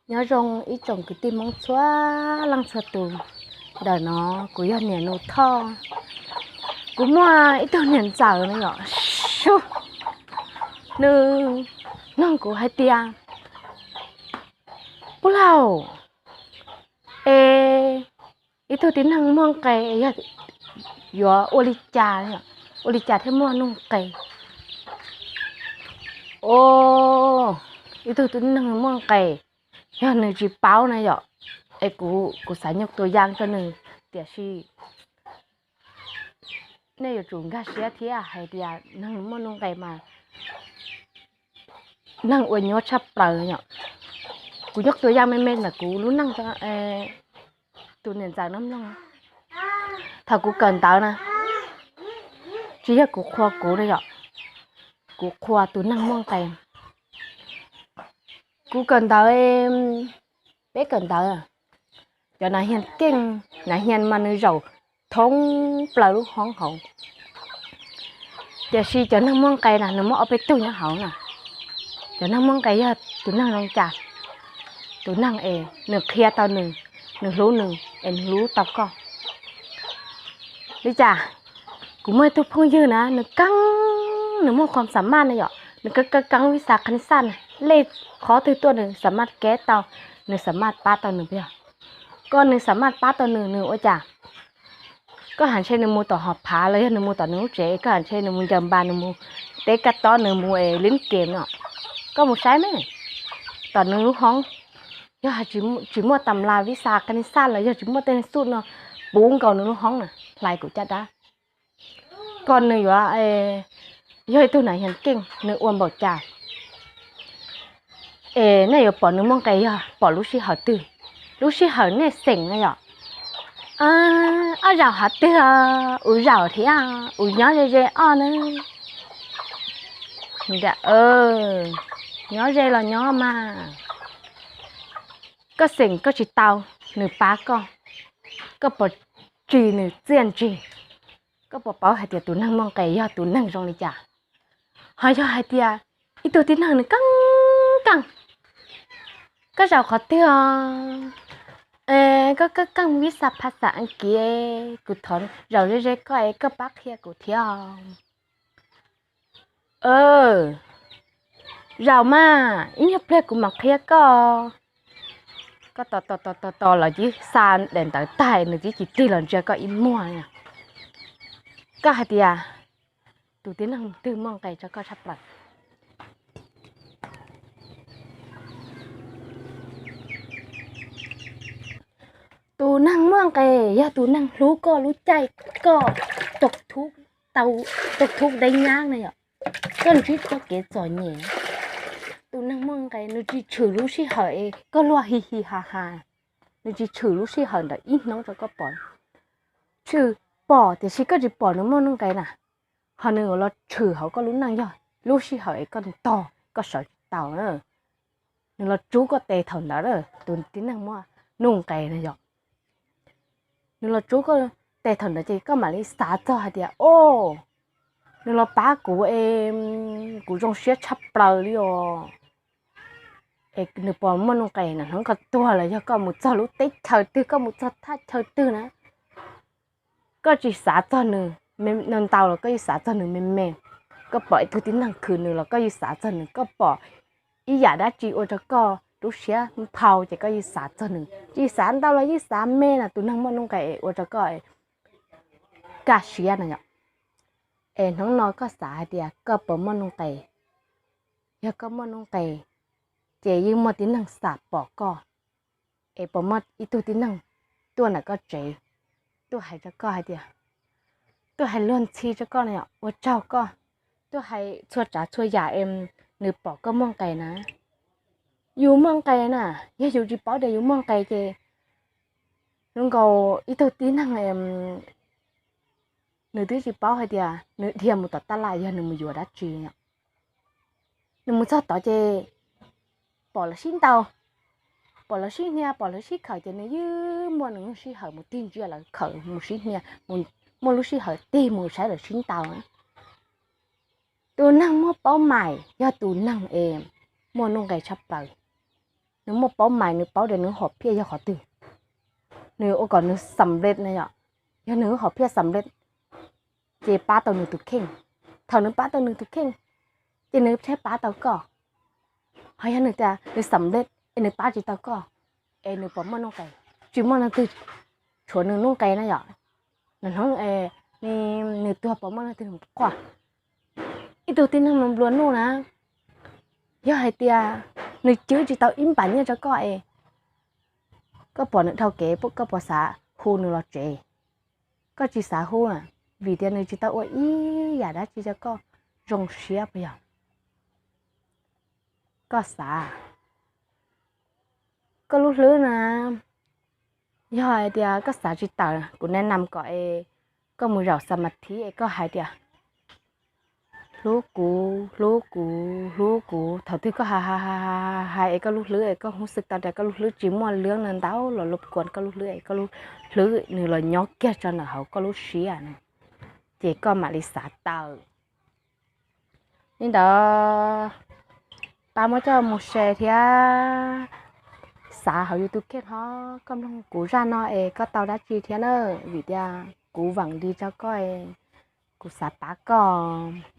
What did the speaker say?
Nyob zoo ib tsoom kwv tij Hmoob txhua leej txhua tus. Ntawm no kuv yog niam Nus Thoj. Kuv muaj ib tug niam ntxawm no yom, nws nug kuv hais tias, Pub laug, es ib tug tib neeg muaj nqe yog yuav ua li cas, ua li cas thiaj muaj nuj nqes? Ib tug tib neeg muaj nqes, yog nws tsis paub na yom, es kuv, kuv xav nyuj tua yaj rau nws, tiam sis nej yuav tsum nkag siab thiab hais tias neeg muaj nuj nqes mas neeg ua nyuaj tshaj plaws yom. Kuv nyuj tua yaj me me ntawm kuv lub neej, tus niam ntxawm no mloog. Thaum kuv kawm ntawv na, tsis yog kuv qhuas kuv na yom, kuv qhuas tus neeg muaj nqes. Kuv kawm ntawv, peb kawm ntawv, cov nav hias keej, nav hias mas nws zaum thoob plaws lub hoob hauv. Tiam sis cov neeg muaj nqes na nws muaj ob peb tug nyob hauv na. Cov neeg muaj nqes yog tus neeg zoo cas? Tus neeg es nws qhia tau nws, nws hlub nws es nws hlub tau koj. Li cas? Kuv muaj ib tug phooj ywg na, nws keeb, nws muaj khuam xam maj na yom, nws keeb keeb keeb vib xa qhee xaj na, lej qhov twg tuaj nws xam maj keb tau, nws xam maj pab tau nws puas yog? Koj, nws xam maj pab tau nws, nws ua cas? Koj has ntshe nws mus tom hauv phav los yog nws mus tom nws lub tsev, koj has ntshe nws mus ncaws npas, nws mus teb kaj tob, nws mus es lib kem no, koj mus saib me, tom nws lub hoob, yog tsis muaj tas las vib xa qhee xaj los yog tsis muaj tej xub no puv nkaus nws lub hoob na, hlais kuv caj dab. Koj, nws yuav yog ib tug nav hias keej, nws ua npaum cas? Es nej yuav pom nws muaj nqes yog pom lub sij hawm twg? Lub sij hawm nej xeem na yom. Ob zaum qhov twg? Uv zaum thiab, uv nyob ze ze os na. Nyob ze los nyob mas. Koj xeem koj tsis tau, nws pab koj, koj pom tsis nws txiaj ntsig, koj puas paub hais tias tus neeg muaj nqes yog tus neeg zoo li cas? Ho yog hais tias ib tug tib neeg nws keeb keej, koj zaum qhov twg os? Koj keeb keej vib xa phas xas Askiv, kuv thov zaum ze ze koj es koj pab qhia kuv thiab. Zaum mas, ib nyuag pliag kuv mam qhia koj. Koj tos tos tos tos los cia li xa daim ntawv tag, nws tib cis tig los ntsia koj ib muag. Koj hais tias tus tib neeg twg muaj nqes rau koj tshaj plaws? Tus neeg muaj nqes yog tus neeg hlub koj lub caij, koj tau thub deeb nyab na yom, koj ntsib txoj kev txom nyem. Tus neeg muaj nqes nws tsis tshwm lub sij hawm es koj luag hi hi ha ha, nws tsis tshwm lub sij hawm ntawm ib hnub rau koj pom. Tshwm pom tiam sis koj tsis pom nws muaj nuj nqes na. Ho nws los tshwm hauv koj lub neej yog lub sij hawm es koj ntog koj sawv tsis tau, nws los tsub koj tes thaum ntawd, tus tib neeg muaj nuj nqes na yom. Nws los tsub koj tes thaum ntawd ces koj mam li xav txog hais tias, o, nws los pab kuv es kuv zoo siab tshaj plaws li os. Es nws puas muaj nuj nqes na? Hnub koj tuag los yog koj mus txog lub teb chaws twg, koj mus txog thaj chaw twg na, koj tsis xav txog nws, ntau los koj yeej xav txog nws me me. Koj pom ib tug tib neeg khwv nws los koj yeej xav txog nws, koj pom ib yam dab tsi ua rau koj lub siab nphau ces koj yeej xav txog nws, tsis xav ntau los yeej xav me na. Tus neeg muaj nuj nqes ua rau koj kaj siab na yom. Es hnub no koj xav hais tias koj puas muaj nuj nqes? Yog koj muaj nuj nqes ces yeej muaj tib neeg xam pom koj. Es puas muaj ib tug tib neeg tuaj ntawm koj tsev, tuaj hais rau koj hais tias, tuaj hais luag ntxhi rau koj na yom, ua tsaug koj, tuaj hais txhua tsav txhua yam es nws pom koj muaj nqes na? Yus muaj nqes na, yog yus tsis paub tias yus muaj nqes ces zoo nkaus ib tug tib neeg nws twb tsis paub hais tias nws dhia mus tom taj laj yog nws mus yuav dab tsi. Nws mus txog tod ces pom lawv sib ntaus, pom lawv sib hnia, pom lawv sib khawm ces nws yeej muaj nws lub sij hawm mus tig ntsia lawv khawm, mus sib hnia, muaj lub sij hawm tig mus saib lawv sib ntaus. Tus neeg muaj paub mais yog tus neeg es muaj nuj nqes tshaj plaws. nws muaj paub mais, nws paub tias nws hom phiaj yog qhov twg, nws ua kom nws xam lej na yom. Yog nws hom phiaj xam lej, ces pab tau nws tus kheej. Thaum nws pab tau nws tus kheej, ces nws thiaj pab tau koj. Ho yog nws tias nws xam lej es nws pab tsis tau koj, es nws puas muaj nuj nqes? Tsis muaj leej twg tshuav nws nuj nqes na yom. Nws hnov nws tuag puas muaj leej twg quaj? Ib tug tib neeg nplua nuj na, yog hais tias nws cwb tsis tau ib npam nyiaj rau koj es koj pom nws dhau kev, koj puas xav hu nws los tsev? Koj tsis xav hu na, vim tias nws tsis tau ua ib yam dab tsi rau koj zoo siab puas yog? Koj xav, koj lub hlwb na, yog hais tias koj xav tsis tawm, kuv nab nam kom es koj mus zaum xam mas thiv es koj hais tias, hlub kuv, hlub kuv, hlub kuv. Thaum twg koj hais hais hais hais es koj lub hlwb es koj hnov xwb tau tias koj lub hlwb tsis muaj lwb na ntau los lub kuas koj lub hlwb es koj lub hlwb nws los nyob kiag tso ntawm hauv koj lub siab na, ces koj mam li xav tawm. Li ntawd, pab muab coj mus share thiab xav hauv yus tus kheej hov. Koj mloog kuv zaj no es koj tau dab tsi thiab na, vim tias kuv vam li rau koj, kuv xav pab koj.